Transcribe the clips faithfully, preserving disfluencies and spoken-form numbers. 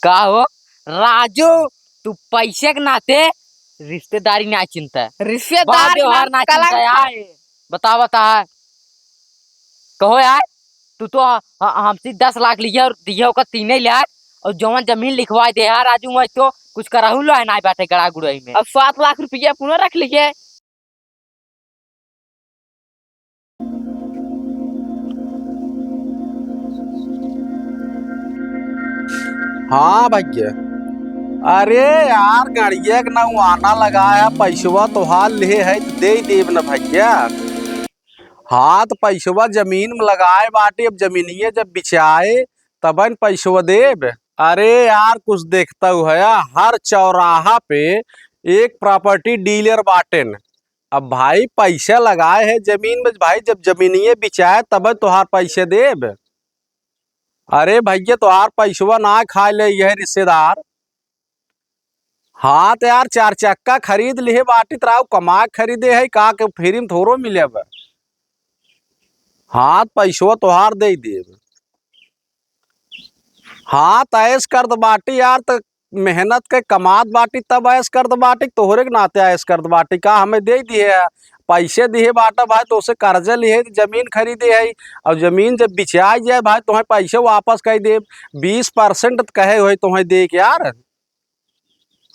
का हो राजू, तू पैसे के नाते रिश्तेदारी ना चिंता, रिश्तेदार बात व्यवहार ना ना चिंता कलंक। आए। बतावा ता है, कहो यार, तू तो ह-, ह-, हमसे दस लाख लिहे और दिहे ओकर तीने लाख, और जवन जमीन लिखवाए दे यार राजू, मैं तो कुछ करहु लो है ना बाटे गड़ा गुड़ई में। अब सात लाख रुपया पुनः रख लिहे। हाँ भैया, अरे यार, गड़िया के नौआना लगाए है, पैसवा तोहार लिहे है, तो दे देब न भैया। हाँ, तो पैसवा जमीन में लगाए बाटी, अब जमीनिये जब बिचाए, तबन पैसवा देब। अरे यार, कुछ देखता हूँ है, हर चौराहा पे एक property dealer बाटेन। अब भाई, पैसा लगाए है जमीन में, भाई, जब जमीनिये बिचाए, तब तोहार पैसे देब। अरे भैया, तोहार पैसवा ना खाए ले यह रिश्तेदार। हाँ, तो यार, चार चक्का खरीद लिहे बाटी, तराउ कमा के खरीदे है, का के free में थोड़ो मिले बा। हाँ, तो पैसवा तोहार दे देब। हाँ, त ऐश करत बाटी यार, त मेहनत के कमात बाटी, तब ऐश करत बाटी, तोहरे के नाते ऐश करत बाटी। का हमें दे दिए है, पैसे दिए बाटा भाई, तोसे कर्जा लिहे, जमीन खरीदे है, और जमीन जब बिचाई जाए भाई, तोहें पैसे वापस कर देब, बीस percent कहे होए तोहें दे के यार।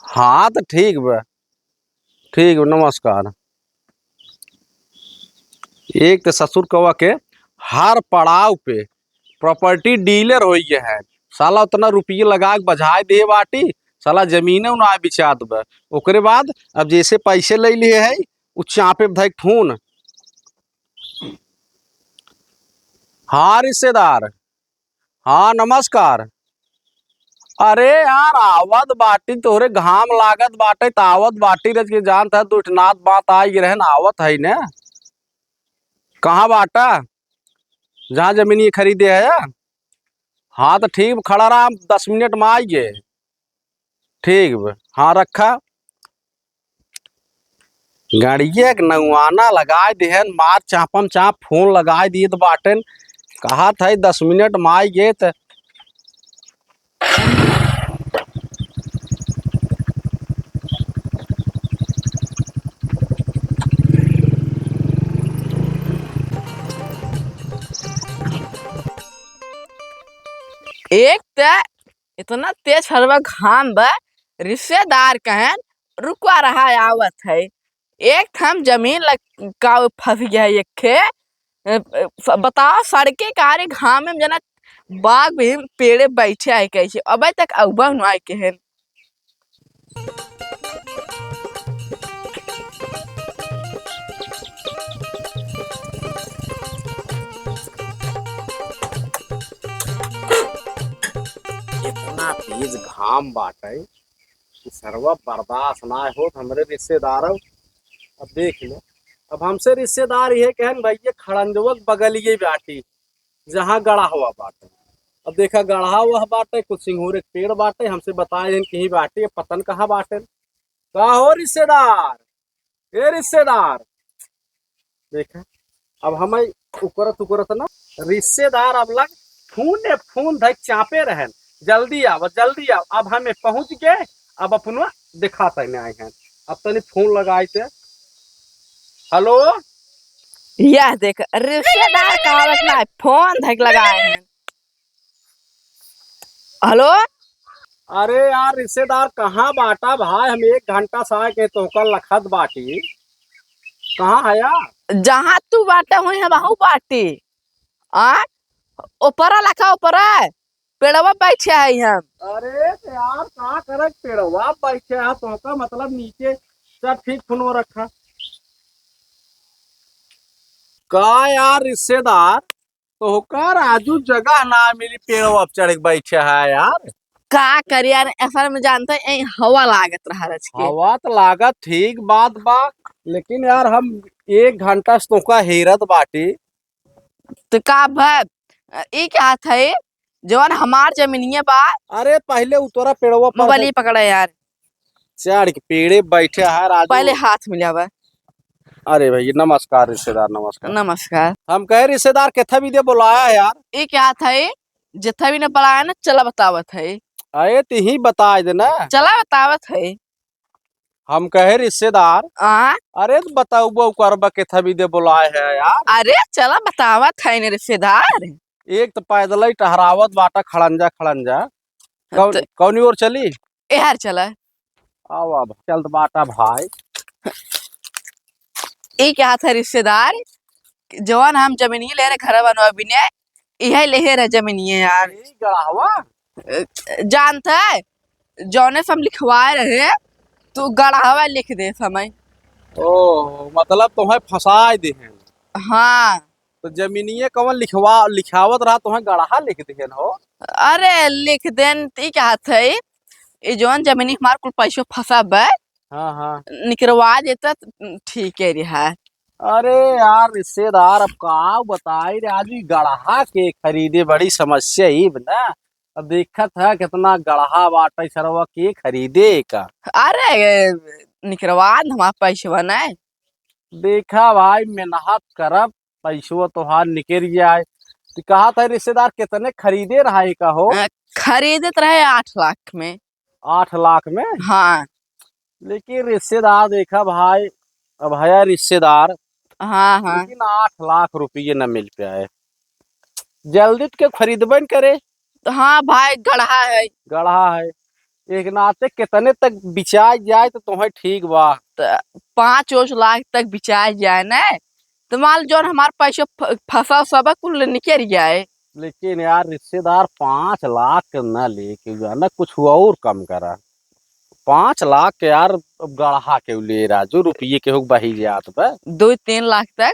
हाँ, त ठीक बा, ठीक बा, नमस्कार। एक त ससुर कवा के हर पड़ाव पे property dealer होइ गए हैं। साला उतना रुपये लगा के बझाए दे बाटी, साला जमीने ना बिचात बा। ओकरे बाद अब जैसे पैसे ले लिए है, उ चापे धै फोन। हाँ रिश्तेदार, हाँ, नमस्कार। अरे यार, आवत बाटी, तोहरे घाम लागत बाटे, त आवत बाटी, रज के जानत है, दुठनाथ बात आई रहन, आवत है ने। कहाँ बाटा? जहाँ जमीन ये खरीदे है? हाँ, तो ठीक, खड़ा रहा, हम दस मिनट में आई गए। ठीक बा, हाँ, रखा। गड़िया के नौआना लगाए दिहन, मार चापम चाप फोन लगाए दिए त बाटेन। कहत है दस मिनट में आई गे त एक त इतना तेज हरवा घाम बा, रिश्तेदार कहन, "रुकवा रहा, आवत है।" एक थम जमीन लग-, का फंस गया है एक खे। अ, अ, फ-, बताओ, सड़के कारे घाम में जना बाघ भी पेड़े बैठे है कैसे, अबे तक अउबा नुआए के है। इतना तेज घाम बाटे कि सरवा बर्दाश्त ना होत हमरे रिश्तेदारों। अब देख ले, अब हमसे रिश्तेदार ये कहन, "भैया, खड़ंजवा के बगलिए बाटी, जहाँ गड़हवा बाटे।" अब देखा, गड़हवा बाटे, कुछ सिंघोरे के पेड़ बाटे, हमसे बताए देन कहीं बाटे, पतन कहाँ बाटे। का हो रिश्तेदार, ए रिश्तेदार, देखा, अब हम उकरत उकरत ना, रिश्तेदार अब लग फोन ने फोन धइ चापे रहन, "जल्दी आव, जल्दी आव।" अब हमें पहुँच गए, अब अपना दिखाते नहीं आए हैं। अब तनी फोन लगाए थे। हेलो, यह देख, रिश्तेदार कहावत ना है, फोन धइ के लगाए हैं। हेलो, अरे यार रिश्तेदार, कहाँ बाटा भाई? हम एक घंटा से आए के तोहका लखत बाटी, कहाँ है यार? जहाँ तू बाटे हुई हम आहू बाटी। आ, ऊपरा लखा, ऊपरा पेड़वा बैठे है हम। अरे तो यार, का करे पेड़वा बैठे है? तोहका मतलब नीचे, चल ठीक, फोनवा रखा। का यार रिश्तेदार, तोहका राजू जगह ना मिली, पेड़वा पे चढ़ के बैठे है यार। का करी यार, असल में जानते हैं, यही हवा लागत रहा रच के। हवा तो लागत, ठीक बात बा, लेकिन यार हम एक घंटा से तोहका हेरत बाटी। तो का भा, ई क्या हाथ है, जवन हमार जमीनिया बा? अरे पहले उतरा पेड़वा पर मोबाइल से। ही पकड़ा यार। चढ़ के पेड़े बैठे है राजू। पहले हाथ मिलावा। अरे भैया, नमस्कार रिश्तेदार, नमस्कार। नमस्कार। हम कहे रिश्तेदार, केथा भी दे बुलाया है यार। ई क्या हाथ है, जेथा भी ने बुलाया ना, चला बतावत है। अरे, तिही बताइ दे ना। चला, बतावत है। हम कहे रिश्तेदार। आ? अरे, त बतउबो करबा, केथा बिदे बोलाए है यार। अरे, चला, बतावत है ने रिश्तेदार। एक त पैदल ही टहरावत बाटा, खड़ंजा, खड़ंजा। कौन, त कौनी ओर चली? एहर चला। आवा, चलत बाटा भाई। ई कहत है रिश्तेदार, जवन हम जमीनिये ले रहे, घर बनवा बिने, इहे लेहे रहे जमीनिये यार। ई गड़हवा? जानत है, जौने से हम लिखवाए रहे, तू गड़हवा लिख दे समय। ओ, मतलब तुम्हें फंसाए दे हैं। हाँ। तो जमीनिये कवन लिखवा, लिखावत रहा, तुम्हें गड़हा लिख दे हैं हो? अरे, लिख देन, त ई कहत है, ई जौन जमीनी हमार कुल पैसो फंसा बे, हाँ, हाँ। निकरवा देता त ठीक है रहा। अरे यार रिश्तेदार, अब का बताई रे, आज ई गड़हा के खरीदे बड़ी समस्या ही बा ना। अब देखत है कितना गड़हा बाटे सरवा, के खरीदे का। अरे निकरवा न हमार पैसवा ना। देखा भाई, मेहनत करब, पैसवा तोहार निकल जाए। तो कहत है रिश्तेदार, कितने खरीदे रहा का हो? अ, खरीदत रहे आठ लाख में। आठ लाख में? हाँ। लेकिन रिश्तेदार देखा भाई, अब है रिश्तेदार, हाँ, हाँ। लेकिन आठ लाख रुपये न मिल पाए। जल्दी तो के खरीदबे न करे। तो हाँ भाई, गड़हा है। गड़हा है। एक नाते कितने तक बिचाई जाए तो तुम्हें ठीक बा। त पाँच ओस लाख तक बिचाई जाए ना, तो मान लो जौन हमार पैसो फ-, फंसा सब कुल निकल जाए। लेकिन यार रिश्तेदार, पाँच लाख के ना लेके जाना, कुछ और कम करा। पाँच लाख के यार, अब गड़हा के ले राजू, रुपये के हो बही जात बा। दो तीन लाख तक।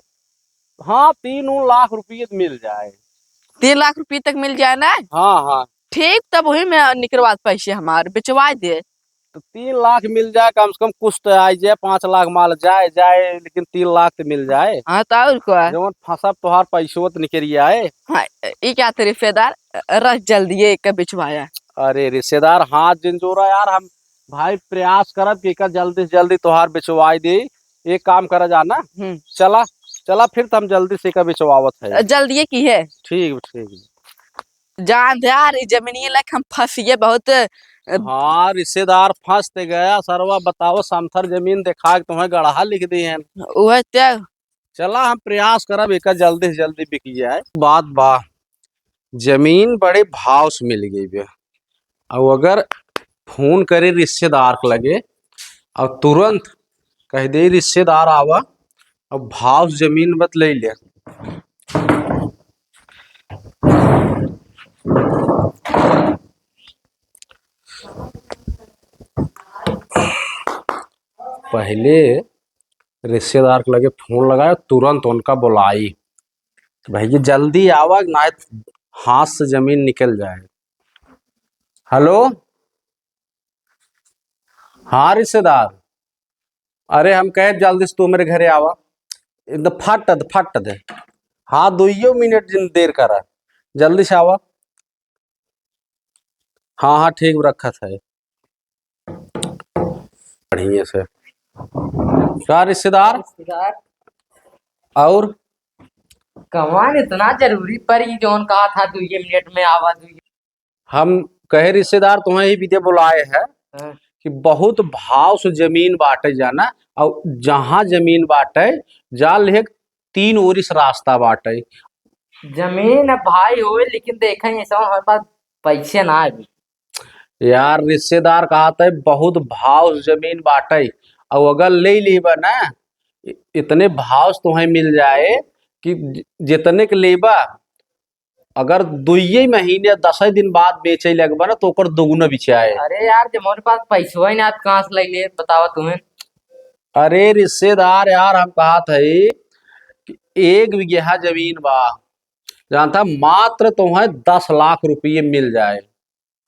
हाँ, तीन उन लाख रुपये त मिल जाए। तीन लाख रुपये तक मिल जाए ना? हाँ, हाँ। ठीक, तब वही में निकरवा पैसे हमार बिचवा दे। तो तीन लाख मिल जाए, कम से कम कुछ तो आइ जाए, पाँच लाख माल जाए, जाए, लेकिन तीन लाख तो मिल जाए। हाँ, तो और का? जवन फंसा तोहार पैसो त निकल आए। हाँ, ई क्या थे रिश्तेदार, रख जल्दी ये एक बिचवाया। अरे रिश्तेदार, हाथ जिन जोड़ा यार, हम भाई प्रयास करब कि एका जल्दी से जल्दी तोहार बिचवाई दे। एक काम करा जा ना, हम्म। चला, चला फिर तो हम जल्दी से एका बिचवावत है। जल्दी ये की है? ठीक, ठीक। जान दे यार, ई जमीनिये लग हम फंसिए बहुत, अ, हाँ, रिश्तेदार फंस ते गया, सरवा बताओ, समथर जमीन देखा के तुम्हें गड़हा लिख दी हैं। उहे ते। चला, हम प्रयास करब, एका जल्दी से जल्दी बिक जाए। बात बा, जमीन बड़े भाव से मिल गई बे। अब अगर फोन करे रिश्तेदार के लगे, और तुरंत कह दे, "रिश्तेदार आवा, अब भाव से जमीन मत ले ले।" पहले रिश्तेदार के लगे फोन लगाए, तुरंत उनका बुलाई कि भैया जल्दी आवा, ना हाथ से जमीन निकल जाए। हेलो, हाँ रिश्तेदार, अरे हम कहे जल्दी से तू मेरे घरे आवा, एकदम फट दे, फट दे। हाँ, दुइयो मिनट जिन देर करा, जल्दी से आवा। हाँ, हाँ, ठीक रखत है। बढ़िया से। का रिश्तेदार? रिश्तेदार। और? कमान इतना जरूरी पर ई जौन कहा था दुइये मिनट में आवा, दुइये। हम कहे रिश्तेदार तुम्हें ही विदे बुलाए हैं हाँ। कि बहुत भाव से जमीन बाटे जाना, और जहाँ जमीन बाटे, जा लेक तीन ओरी से रास्ता बाटे। जमीन अब भाई होए, लेकिन देखें, ऐसा हमारे पास पैसे ना है। यार, रिश्तेदार कहत है, बहुत भाव से जमीन बाटे, और अगर ले लेबा ना, इ-, इतने भाव से तुम्हें मिल जाए कि जि-, जितने के लेबा, अगर दुइये महीने, दसे दिन बाद बेचे लगबा ना, तो ओकर दोगुना बिचाए। अरे यार, जब हमारे पास पैसवा ही ना, तो कहाँ से ले ले, बतावा तुम्हें। अरे रिश्तेदार यार, हम कहत है कि एक बीघा जमीन बा, जानता, मात्र तुम्हें दस लाख रुपये मिल जाए।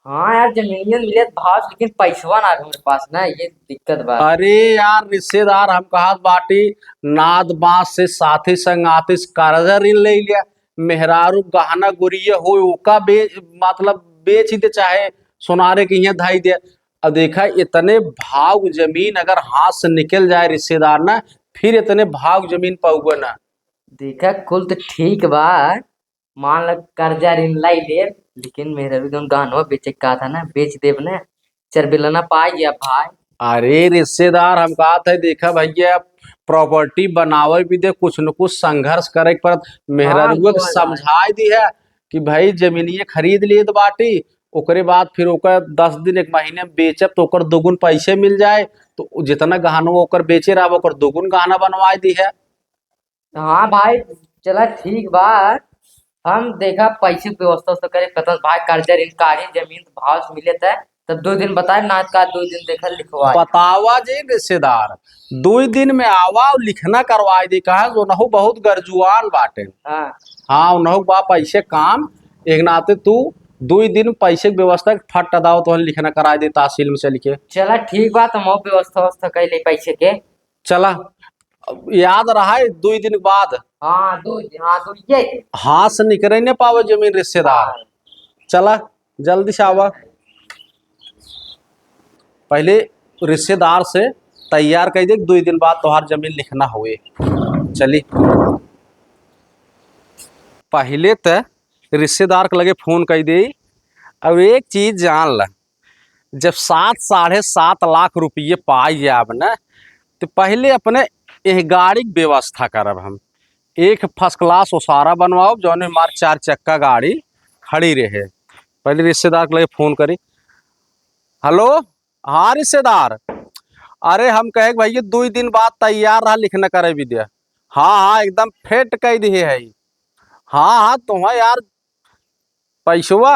हाँ यार, जमीनियन मिले त भाव, लेकिन पैसवा ना हमारे पास ना, ये दिक्कत बा। अरे यार रिश्तेदार, हम कहत बाटी, नात बास से, साथी संगाती से कर्जा ऋण ले लिया, मेहरारू गहना गुरिया हो, ओका बे-, मतलब बेच ही दे, चाहे सोनारे के यहाँ धाई दे। अब देखा, इतने भाव जमीन अगर हाथ से निकल जाए रिश्तेदार ना, फिर इतने भाव जमीन पाऊगा ना। देखा, कुल तो ठीक बा, मान ल कर्जा ऋण लाई ले, लेकिन मेहरारू जौन गहनवा बेचे के कहा था ना, बेच देब ना, चार बिलना पाई गया भाई। अरे रिश्तेदार, हम कहत है, देखा भैया, प्रॉपर्टी बनावे भी दे, कुछ न कुछ संघर्ष करे के पड़त। हाँ, मेहरारुआ के तो है। समझाई दी है कि भाई, जमीनिये खरीद लेत बाटी, ओकरे बाद फिर ओकर दस दिन, एक महीने में बेचब तो ओकर दोगुन पैसे मिल जाए, तो जितना गहना ओकर बेचे रहब, ओकर दोगुन गहना बनवाई दी है। हाँ भाई, चला ठीक बा। हम देखा पैसे के व्यवस्था उवस्था करे, कतस भाई कर्जा ऋण काढ़ी, जमीन तो भाव से मिले त, तब दो दिन बताए, ना का दो दिन देखा लिखवा। बतावा जी रिश्तेदार, दो दिन में आवा और लिखना करवाई दी, कहा जो नहु बहुत गरजुआन बाटे। हाँ। हाँ, उनहु बा पैसे काम, एक नाते तू दो दिन पैसे के व्यवस्था फट दाव तो लिखना कराई दे तहसील में चल के। चला ठीक बा, तो हम व्यवस्था व्यवस्था कर ले पैसे के। चला, याद रहा है, दुई दिन के बाद। हाँ, दुई दिन, हाँ, दुई दिन। हाथ से निकरे न पावे जमीन रिश्तेदार। हाँ। चला, जल्दी से आवा। पहले रिश्तेदार से तैयार कर दे, दुई दिन बाद तोहार जमीन लिखना हुए। चली, पहले त रिश्तेदार के लगे फोन कर दे। अब एक चीज जान ल, जब सात, साढ़े सात लाख रुपये पाई जाब न, तो पहले अपने एह गाड़ी के व्यवस्था करब हम। एक फर्स्ट क्लास ओसारा बनवाओ, जौने हमार चार चक्का गाड़ी खड़ी रहे। पहले रिश्तेदार के लगे फोन करी। हेलो, हाँ रिश्तेदार, अरे हम कहे कि भैया, दुई दिन बाद तैयार रहा, लिखना करे विद्या। हाँ, हाँ, एकदम फिट कह दिए है। हाँ, हाँ, तुम्हें यार पैसवा,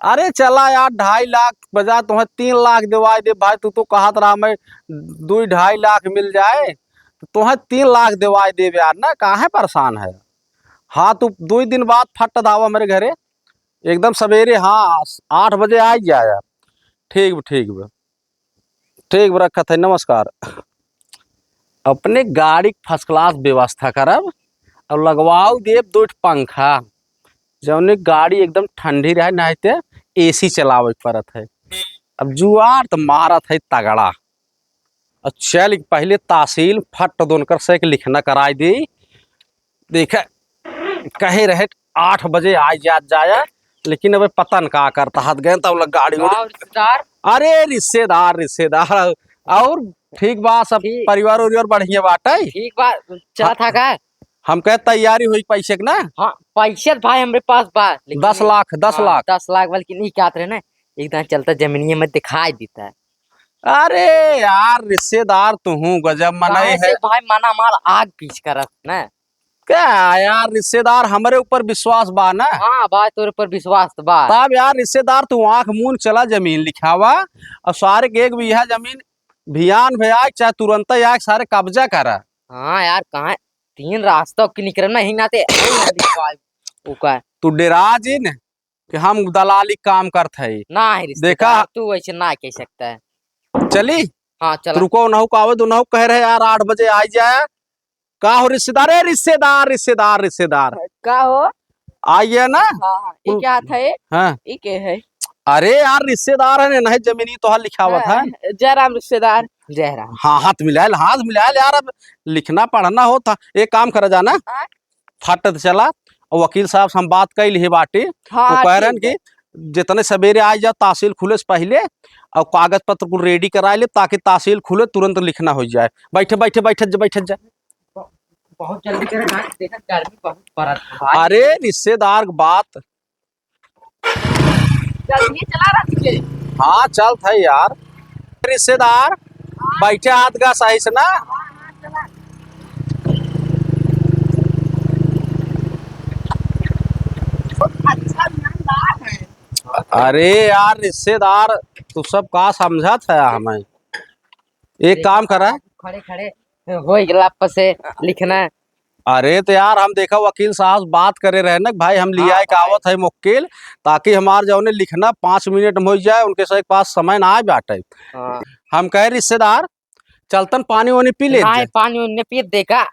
अरे चला यार, ढाई लाख बजा, तुम्हें तीन लाख देवाई दे भाई। तू तो कहत रहा मैं दुई ढाई लाख मिल जाए, तो तुम्हें तीन लाख देवाई देब यार, ना काहे परेशान है? हाँ, तू दुई दिन बाद फट धावा मेरे घरे, एकदम सवेरे, हाँ, आठ बजे आ जाए। ठीक बा, ठीक बा, ठीक बा, रखत है, नमस्कार। अपने गाड़ी के फर्स्ट क्लास व्यवस्था करब और लगवाओ देब दो ठो पंखा, जौने गाड़ी एकदम ठंडी रहे, नहीं ते एसी चलावे के पड़त है। अब जुआर तो मारत है तगड़ा। और चल के पहले तहसील फट दोनकर से एक लिखना कराई दी। देखा, कहे रहे आठ बजे आ जात जाया, लेकिन अबे पता न का करता, हाथ गए तब लग गाड़ी उड़ी। वाह, रिश्तेदार। अरे रिश्तेदार, रिश्तेदार, और ठीक बा, सब ठीक। परिवार उरिवार बढ़िया बाटे? ठीक बा, चला हाँ। था का? हम कहे तैयारी हुई पैसे के ना? हाँ, पैसे तो भाई हमरे पास बा, लेकिन दस लाख, दस हाँ, लाख। दस लाख, बल्कि नहीं क्या रहे ना, एक दिन चलता जमीनिया में दिखाई देता है। अरे यार, रिश्तेदार तू हूँ, गजब मनई काहे से है। भाई, मना माल आग पीछ करत ना। क्या यार, रिश्तेदार हमरे ऊपर विश्वास बा ना? हाँ भाई, तोरे ऊपर विश्वास तो बा। तब यार रिश्तेदार, तू आँख मूंद चला, जमीन लिखावा और सारे के एक बीघा जमीन भियान भे आए, चाहे तुरंत आए, सारे कब्जा करा। हाँ यार, कहाँ तीन रास्ता के निकलना ही ना ते, ओका। तू डेरा जिन कि हम दलाली काम करत है। ना है रिश्तेदार, देखा। तू वैसे ना कह सकता है। चली? हाँ, चला। रुको, नहु का आवे दो, नहु कह रहे यार, आठ बजे आ जाए। का हो रिश्तेदार? ए, रिश्तेदार, रिश्तेदार, रिश्तेदार। का हो? आइए ना। हाँ, हाँ, ये कुल क्या था ये? हाँ। ये के है? अरे यार, रिश्तेदार है, नहीं जमीनी तोहार लिखावत है। हाँ, जय राम रिश्तेदार। जय राम। हाँ, हाथ मिलायल, हाथ मिलायल यार, अब लिखना पढ़ना हो था। एक काम करा जाना, हाँ। फट चला, और वकील साहब से हम बात कइल ही बाटी, हाँ, वो कह रहे हैं ठीक है। कि जितने सवेरे आ जा, तहसील खुले से पहले, और कागज पत्र को रेडी करा ले, ताकि तहसील खुले तुरंत लिखना हो जाए। बैठे, बैठे, बैठे, बैठे जा। बहुत जल्दी करे ना, देखा गर्मी बहुत पड़त है भाई। अरे रिश्तेदार के बात। जल्दी चला रहा तुझे। हाँ, चल था यार। रिश्तेदार, बैठे हाथ गा सही से ना। अच्छा नाम बात है। अरे यार रिश्तेदार, तू सब का समझत है हमें? एक काम करा। खड़े खड़े हो गला पर से लिखना। अरे तो यार, हम देखा वकील साहब बात करे रहे ना कि भाई, हम लिया हाँ, के भाई। आवत है मुक्किल, ताकि हमार जौने लिखना पाँच मिनट में हो जाए, उनके से पास समय ना आ बाटे। हाँ। हम कहे रिश्तेदार, चलतन पानी वानी पी ले ना, जाए। पानी वानी पी देखा,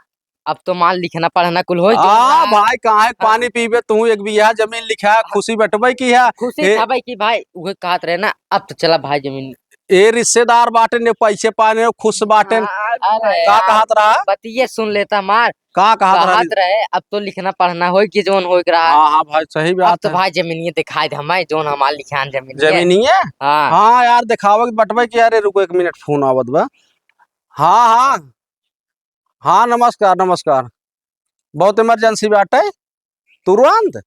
अब तो मान लिखना पढ़ना कुल हो आ, जाए। भाई, काहे हाँ। पानी पीबे तू? एक बीघा जमीन लिखा है, खुशी बटबे की है। खुशी हे। था भाई कि भाई, उहे कहत रहे ना, अब तो चला भाई जमीन ए रिश्तेदार बाटेन, ए पैसे पाएन, ए खुश बाटेन। हाँ, अरे का यार, कहत रहा? बतिये सुन लेता हमार। का कहत रहा? कहत रहे, अब तो लिखना पढ़ना होई कि जौन होई के रहा। हाँ, हाँ भाई, सही बात है। अब तो भाई जमीनिये दिखाई दे हमें, जौन हमार लिखान जमीनिये। जमीनिये? हाँ। हाँ यार, दिखावे के बटवे के यार, रुको एक मिनट, फोन आवत बा। हाँ, हाँ। हाँ, नमस्कार, नमस्कार। बहुत emergency बाटे, तुरंत।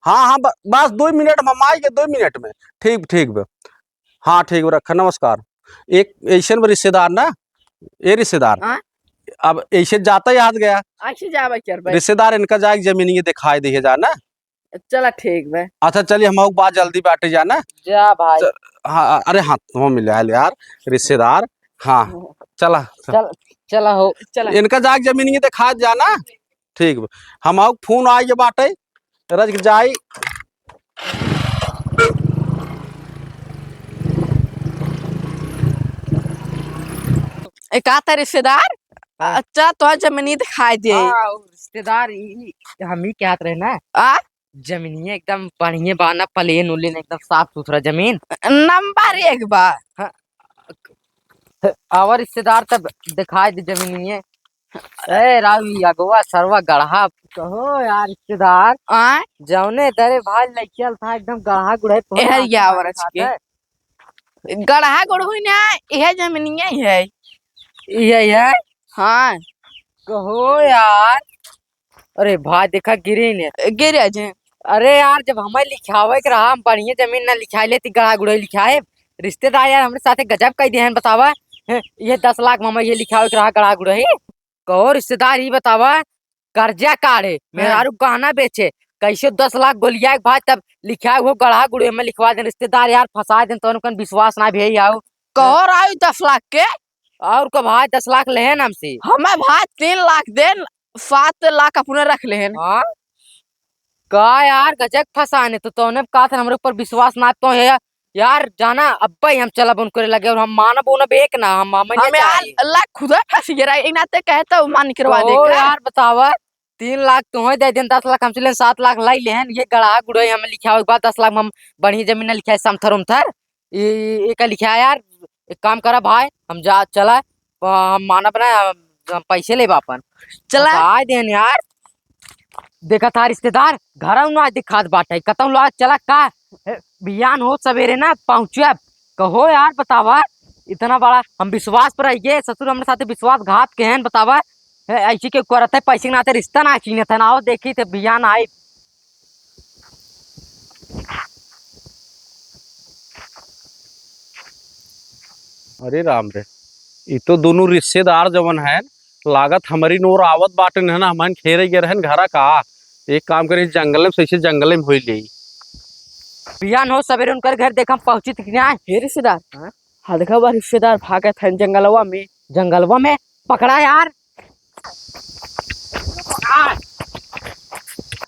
हाँ, हाँ, ब-, बस दुइ मिनट में, हम आइगे दुइ मिनट में। ठीक, ठीक बा। हाँ, ठीक बा, रखा, नमस्कार। एक ऐसन बा रिश्तेदार ना, ए रिश्तेदार, हाँ? अब ऐसे जाता ही हाथ गया। ऐसे जावे के बा। रिश्तेदार इनका जाके जमीनिये दिखाई दिहे जा ना। चला ठीक बा। अच्छा चलिए, हम आउक बा जल्दी बाटे जाना। जा भाई। च-, हाँ, अरे हाँ, तुम मिल आयल यार, रिश्तेदार। हाँ, हाँ। चला, चला। चल, चला हो। चला। इनका जाके जमीनिये दिखा जाना। ठीक बा। हम आउक फोन आइगे बाटे, रज के जाई। ए, का त रिश्तेदार? हाँ। अच्छा, तो जमीनिये दिखाई दे। हाँ, उ रिश्तेदार, ई, ई, हम ही कहत रहे ना। आ? जमीनिये एकदम बढ़िया बा ना, plain उलेन एकदम साफ सुथरा जमीन। नंबर एक बा। हाँ। और रिश्तेदार तब दिखाई दे जमीनिये। ए राव, ई अगवा सरवा गड़हा। कहो यार रिश्तेदार। आय? जौने तरे भाई लइकल था एकदम गड़हा गुड़हे तोहर एहर हाथे या मार औरत खात के। है। गड़हा गुड़हुई ना, इहे जमीनिये है। इहे है? हाँ। कहो यार। अरे भाई, देखा, गिरे ने। गिरे जे। अरे यार, जब हमें लिखावे के रहा, हम बढ़िया जमीन ना लिखाए लेती, गड़ा गुड़ई लिखाए। रिश्तेदार यार, हमरे साथे गजब कई देहन, बतावा। हैं, ये दस लाख में हमें ये लिखावे के रहा, गड़ा गुड़ई। कहो रिश्तेदार, ही बतावा, कर्जा काढ़े, हैं। मेहरारू गहना बेचे, कैसे दस लाख गोलिया के भाई, तब लिखाए हो गड़ा गुड़ई में लिखवा दे। रिश्तेदार यार, फंसा दे, तो उनकन विश्वास ना भी आओ। कहो राव दस लाख के? और को भाई दस लाख लेहन हमसे। हमें भाई तीन लाख देन, सात लाख अपने रख लेहन। हाँ? का यार, गजब फंसाने तो तोने कहा था हमरे ऊपर विश्वास ना तो है यार। जाना, अब्बे हम चलब उनके लगे और हम मानब उन्हें बेक ना, हम, हम हमें यार, अल्लाह खुदा फंस गया, इनाते कहे तो मान करवा दे ओ का? यार, बतावा, तीन लाख तोहे दे देन, दस लाख हमसे लेन, सात लाख लाई लेहन, ये गड़ा गुड़े हमें लिखावे के बाद दस लाख में हम बढ़िया जमीन ना लिखाए, समथर उमथर। ई, ई, एका लिखाए यार, एक काम करा भाई, हम जा, चला, प-, हम मानब ना, हम, हम पैसे लेब आपन। चला। बताए देन यार। देखा था रिश्तेदार, घर ना दिखात बाटे, कतौ ला चला का? ए, बिहान हो सवेरे ना पहुँचब। कहो यार, बतावा, इतना बड़ा हम विश्वास पर रहिए, ससुर हमरे साथे विश्वासघात के हैं, बतावा। ए, ऐसी के करत है, पैसे के नाते रिश्ता ना छीनत है ना, आओ देखी थे बिहान आई। अरे राम रे, ई तो दोनों रिश्तेदार जवन हैं, लागत हमरी नोर आवत बाटे न, हमन खेरे गए रहन घरा का। एक काम करे, जंगल में, सही से जंगल में होई ले। बिहान हो सवेरे उनकर घर देखम पहुँचित कि ना। हे रिश्तेदार, हाँ? हाँ, देखा बा रिश्तेदार भागत हैं जंगलवा में। जंगलवा में? पकड़ा यार।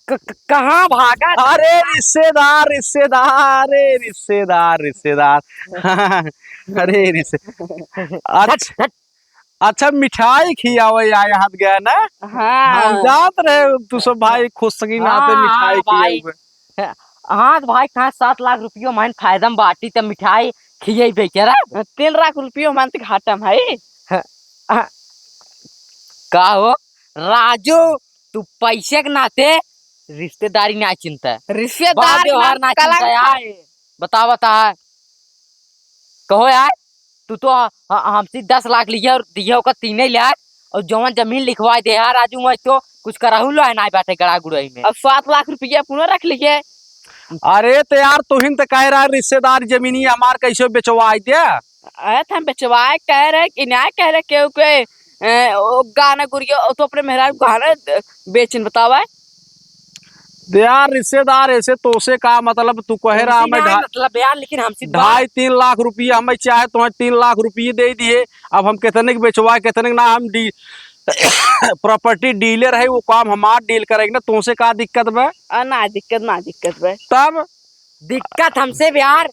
क-, क-, कहाँ भागा? अरे रिश्तेदार, रिश्तेदार, अरे रिश्तेदार, रिश्तेदार। अरे रिश्ते-, अच्छा, हट, हट। अच्छा, मिठाई खियावे आए हाथ गया ना? हाँ। हम जात रहे, तू सब भाई खुश की नाते हाँ, मिठाई हाँ, भाई। खियावे। हाँ, तो भाई, कहाँ सात लाख रुपयो माइन फायदा में बाटी, त मिठाई खियेबे केरा। तीन लाख रुपयो माइन त घाटा में है। हाँ, हाँ। का हो राजू, तू पैसे के नाते रिश्तेदारी ना चिंता, रिश्तेदार बात व्यवहार ना ना चिंता कलंक यार। है। बता, बता, कहो यार, तू तो ह-, ह-, हमसे दस लाख लिहे और दिहे ओकर तीने लाख, और जवन जमीन लिखवाए दे यार राजू, वही तो कुछ करहु लो है ना बाटे गड़ा गुड़ई में। अब सात लाख रुपया पुनः रख लिहे। अरे तो यार, तुहिन तो कह रहा रिश्तेदार जमीनी हमार कैसे बेचवाए दे? अरे तो हम बेचवाए कह रहे कि ना कह रहे केहू के, ए, ओ गाना गुरिया, ओ तो अपने मेहरारू गाना द-, बेचिन बतावे। दे यार रिश्तेदार, ऐसे तोसे का मतलब, तू कहे रहा तुमसे हमें ना ढा-, मतलब यार, लेकिन हमसे बात ढाई तीन लाख रुपया हमें चाहे, तुम्हें तीन लाख रुपये दे दिए। अब हम कितने के बेचवाए, कितने के ना, हम डी-, property dealer है, वो काम हमार deal करेंगे ना, तोसे का दिक्कत बा? आ, ना दिक्कत, ना दिक्कत बा। तब? दिक्कत हमसे बा यार,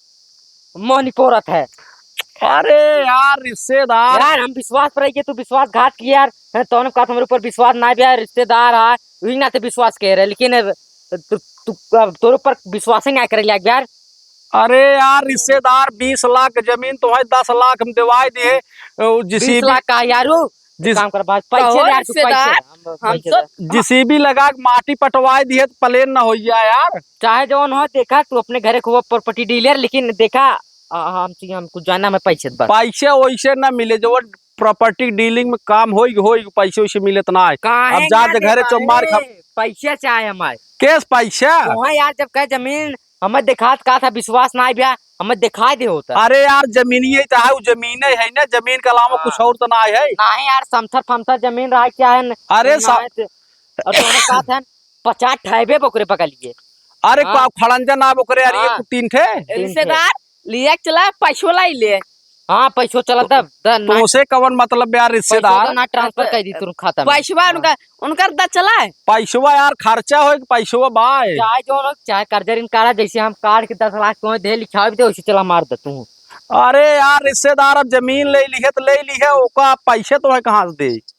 मोहनी पोरत है। अरे यार रिश्तेदार। यार हम विश्वास पर रहिए, तू विश्वासघात किए यार, हैं, तौने का हमारे ऊपर विश्वास ना बा यार, रिश्तेदार है, वही नाते विश्वास कह रहे, लेकिन अब तू, तू, अब तोरे ऊपर विश्वास ही ना करे लायक बा यार। अरे यार रिश्तेदार, बीस लाख जमीन तो है, दस लाख हम देवाई दिए। ओ, जिस बीस लाख का यारू, जिस काम कर, बात पैसे कहो दे यार, तू पैसे रिश्तेदार, दे, हम हम पैसे तो दे। जेसीबी लगा के माटी पटवाई दिए तो प्लेन ना होइया यार। चाहे जौन हो, देखा तू अपने घरे खूब प्रॉपर्टी डीलर, लेकिन देखा, आ, हम, हम कुछ जाना में पैसे बस। पैसे वैसे ना मिले, जो प्रॉपर्टी डीलिंग में काम होई, होई, पैसे वैसे मिलत ना है। काहे अब जा ना जे घरे देबा चो मार खा। रे? पैसा चाहे हमारे। केस पैसा? वहाँ यार जब कहे जमीन हमें देखात का था, विश्वास ना भैया, हमें दिखाई दे होता। अरे यार जमीनिये तो है, वो जमीन है ना, जमीन के अलावा हाँ। कुछ और तो ना है। नहीं यार, समथर फमथर जमीन रहा क्या है न-, अरे ना सा- है तो, और तो हमें कहा था, पचास ठहबे बकरे पका लिए। अरे हाँ। का खड़ंजा ना बकरे यार, ये हाँ। कुछ तीन ठे? तीन ठे। रिश्तेदार, लिया के चला, पैसो लाई ले। हाँ, पैसो चला, द, द, तो ना उसे कवन मतलब यार, पैसो रिश्तेदार? तो ना ट्रांसफर कर दी तुरंत खाता में। पैसवा हाँ। उनका, उनकर द चला है। पैसवा यार, खर्चा होए कि पैसवा बाय? चाहे जो लोग, चाहे कर्जा ऋण काढ़ा, जैसे हम काढ़ के दस लाख तुम्हें दे, लिखावे दे, वैसे चला मार दे तू। अरे यार, रिश्तेदार अब जमीन ले ली है तो ले ली है, ओका पैसे तो है कहाँ से दे?